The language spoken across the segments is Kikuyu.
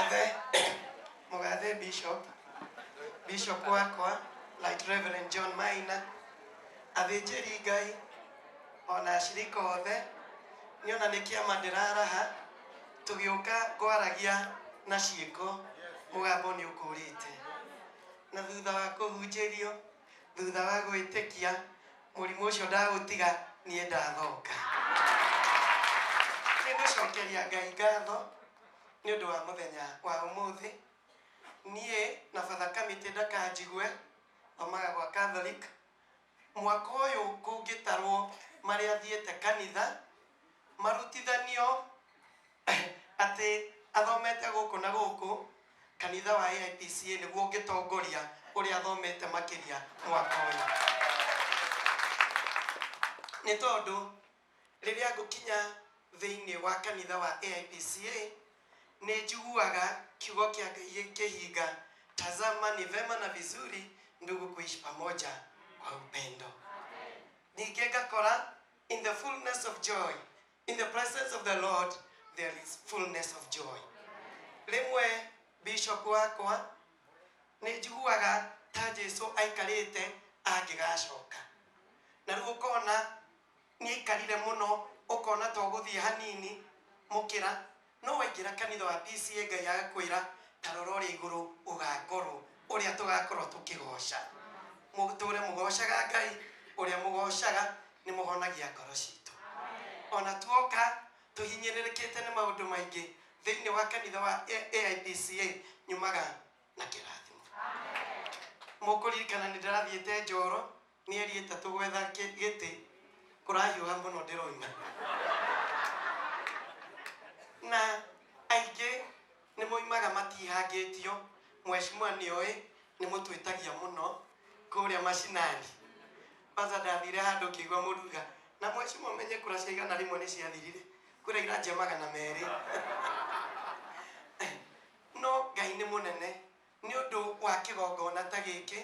Mũgathe, mũgathe bishop, bishop wakwa, Right Reverend John Maina, athĩnjĩri Ngai, ona acirika othe, nĩ ona nĩ kĩama ndĩraraha, tũgĩũka ngwaragia na ciĩko, mũgambo nĩ ũkũrĩte. Na thutha wa kũhunjĩrio, thutha wa gwĩtĩkia, mũrimũ ũcio ndagũtiga, niĩ ndathoka. Nĩ ngũcokeria Ngai ngatho nĩ ũndũ wa mũthenya wa ũmũthĩ. Niĩ na Father Kamĩtĩ ndakanjigue, thomaga gwa Catholic. Mwaka ũyũ kũngĩtarwo marĩa thiĩte kanitha, marutithanio atĩ athomete gũkũ na gũkũ, kanitha wa AIPCA nĩguo ũngĩtongoria ũrĩa athomete makĩria mwaka ũyũ. Nĩ tondũ rĩrĩa ngũkinya thĩinĩ wa kanitha wa AIPCA, nĩ njiguaga kiugo kĩa Ngai gĩkĩhinga, tazama ni vema na vizuri ndugu kuishi pamoja kwa upendo. Ningĩ ngakora in the fullness of joy, in the presence of the Lord there is fullness of joy. Rĩmwe bishop wakwa nĩ njiguaga ta Jesu aikarĩte angĩgacoka, na rĩu ũkona nĩ aikarire mũno, ũkona ta ũgũthiĩ hanini mũkĩra, no waingĩra kanitha wa PCA Ngai agakwĩra ta rora ũrĩa igũrũ ũgakorwo, ũrĩa tũgakorwo tũkĩgoca. Mũtũre mũgocaga Ngai, ũrĩa mũgocaga nĩ mũhonagia ngoro citũ. Ona tuoka tũhinyĩrĩrĩkĩte nĩ maũndũ maingĩ thĩinĩ wa kanitha wa AIPCA, nyumaga na kĩrathimo. Mũkũririkana nĩ ndĩrathiĩte Njoro mĩeri ĩtatũ gwetha gĩtĩ, kũrahiũha mũno ndĩroima. Na aingĩ nĩ moimaga matihangĩtio, mheshimiwa nĩoĩ nĩ mũtwĩtagia mũno kũrĩa mashinani. Kwanza ndathire handũ ngĩigua mũndũ auga, na mheshimiwa ũmenye kura cia 100 nĩ ciathirire, kura iranjia 200. No Ngai nĩ mũnene nĩ ũndũ wa kĩgongona ta gĩkĩ,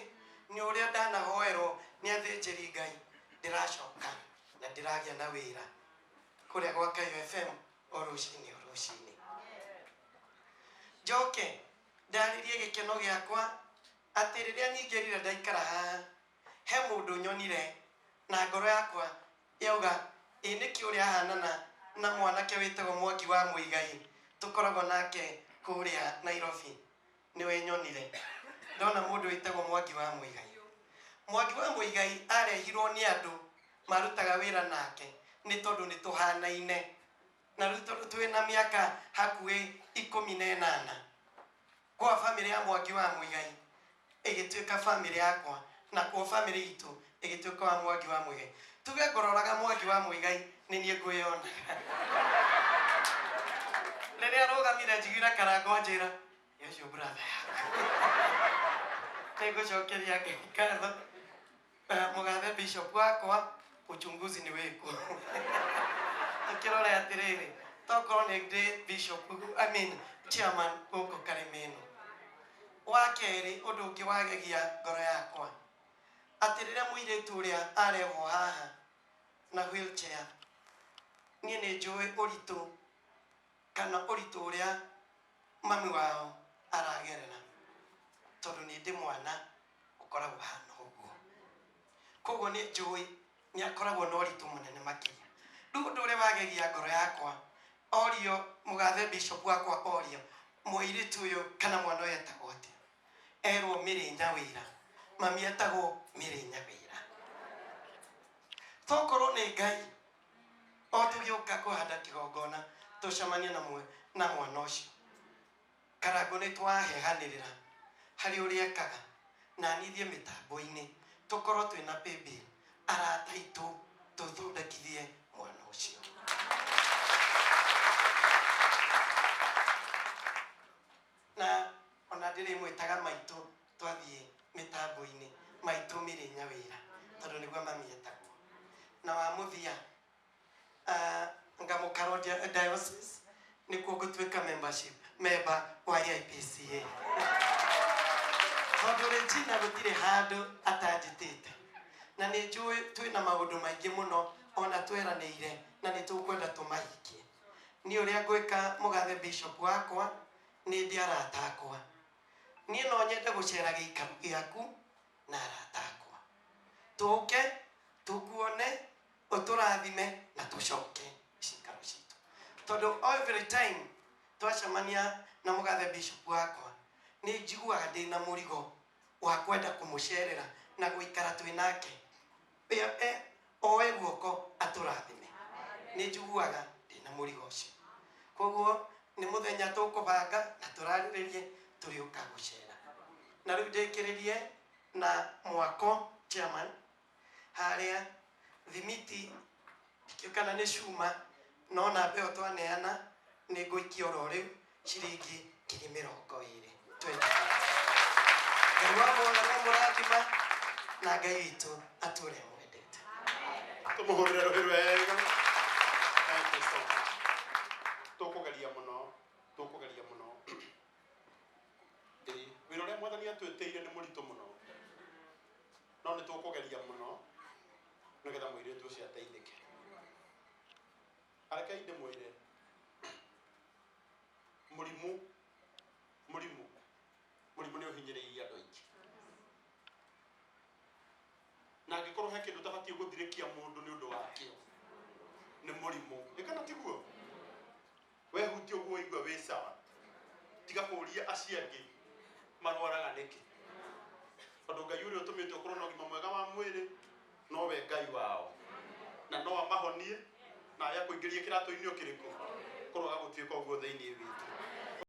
nĩ ũrĩa ndanahoerwo nĩ athĩnjĩri Ngai, ndĩracoka na ndĩragĩa na wĩra kũrĩa gwa Kayo FM o rũcinĩ o rũcinĩ. Njoke ndarĩrie gĩkeno gĩakwa atĩ rĩrĩa nyingĩrire ndaikara haha, he mũndũ nyonire na ngoro yakwa yauga ĩ nĩkĩ ũrĩa ahanana na mwanake wĩtagwo Mwangi wa Mũigai tũkoragwo nake kũrĩa Nairobi. Nĩwe nyonire ndona mũndũ wĩtagwo Mwangi wa Mũigai. Mwangi wa Mũigai arehirwo nĩ andũ marutaga wĩra nake nĩ tondũ nĩ tũhanaine, na rĩu tondũ twĩna mĩaka hakuhĩ 18, kwa bamĩrĩ ya Mwangi wa Mũigai ĩgĩtuĩka bamĩrĩ yakwa, na kuo bamĩrĩ itũ ĩgĩtuĩka wa Mwangi wa Mũigai. Tuge ngũroraga Mwangi wa Mũigai nĩ niĩ ngwĩyonaga. Rĩrĩa arũgamire njiguire Karangũ anjĩra, ĩ ũcio brother yaku. Nĩ ngũcokeria Ngai ngatho. Mũgathe bishop wakwa, uchunguzi nĩ wĩkwo. Tũkĩrore atĩrĩrĩ, tokorwo nĩ ndĩ bishop, I mean chairman gũkũ Karĩma ĩno. Wa kerĩ, ũndũ ũngĩ wagegia ngoro yakwa, atĩ rĩrĩa mũirĩtu ũrĩa arehwo haha na wheelchair, niĩ nĩ njũĩ ũritũ kana ũritũ ũrĩa mami wao aragerera, tondũ nĩ ndĩ mwana ũkoragwo hana ũguo. Koguo nĩ njũĩ nĩ akoragwo na ũritũ mũnene makĩria. Rĩu ũndũ ũrĩa wagegia ngoro yakwa, orio mũgathe bishop wakwa orio mũirĩtu ũyũ kana mwana ũyũ etagwo atĩa, erwo Mĩrĩ Nyawĩra, mami etagwo Mĩrĩ Nyawĩra. Tokorwo nĩ Ngai o tũgĩũka kũhanda kĩgongona tũcemanie na mwana ũcio. Karangũ nĩ twahehanĩrĩra harĩ ũrĩa ekaga, na niĩ thiĩ mĩtambo-inĩ tũkorwo twĩna paybill, arata aitũ tũthondekithie mwana ũcio. Na ona ndĩrĩmwĩtaga maitũ twathiĩ mĩtambo-inĩ, maitũ Mĩrĩ Nyawĩra, tondũ nĩguo mami etagwo. Na wa mũthia, ngamũkarwo diocese nĩkuo ngũtuĩka membership member wa AIPCA, tondũ Regina gũtirĩ handũ atanjĩtĩte, na nĩ njũĩ twĩna maũndũ maingĩ mũno ona tweranĩire na nĩ tũkwenda tũmahingie. Niĩ ũrĩa ngwĩka mũgathe bishop wakwa, Nĩ ndĩ arata akwa. Niĩ no nyende gũcera gĩikaro gĩaku na arata akwa. Tũke, tũkuone, ũtũrathime na tũcoke cikaro citũ. Tondũ every time twacemania na mũgathe bishop wakwa, nĩ njiguaga ndĩna mũrigo wa kwenda kũmũcerera na gũikara twĩ nake. Oe guoko atũrathime. Nĩ njiguaga ndĩna mũrigo ũcio. Koguo nĩ mũthenya tũkũbanga na tũrarĩrĩrie tũrĩũka gũcera. Na rĩu ndĩkĩrĩrie na mwako chairman harĩa thimiti ndikĩũĩ kana nĩ cuma no namba ĩyo twaneana nĩ ngũikia oro rĩu ciringi 20,000. Ngai wa mothe no mũrathima na Ngai witũ atũre amwendete. Tũmũhũrĩre rũhĩ rwega. Thank you so much. Tũkũgeria mũno, tũkũgeria mũno. Ĩĩ, wĩra ũrĩa mwathani atwĩtĩire nĩ mũritũ mũno. No nĩ tũkũgeria mũno nĩgetha mũirĩtu ũcio ateithĩke. Arekei ndĩmwĩre mũrimũ mũrimũ mũrimũ nĩ ũhinyĩrĩirie andũ aingĩ. Na angĩkorwo he kĩndũ ũtabatiĩ gũthirĩkia mũndũ nĩ ũndũ wakĩo nĩ mũrimũ. Ĩ kana tiguo? Wehutia ũguo ũigua wĩ sawa. Tiga kũũria acio angĩ marwaraga nĩkĩ. Tondũ Ngai ũrĩa ũtũmĩte ũkorwo na ũgima mwega wa mwĩrĩ nowe Ngai wao. Na no amahonie na akũingĩrie kĩratũ-inĩ o kĩrĩkũ kũroga gũtuĩka ũguo thĩinĩ witũ.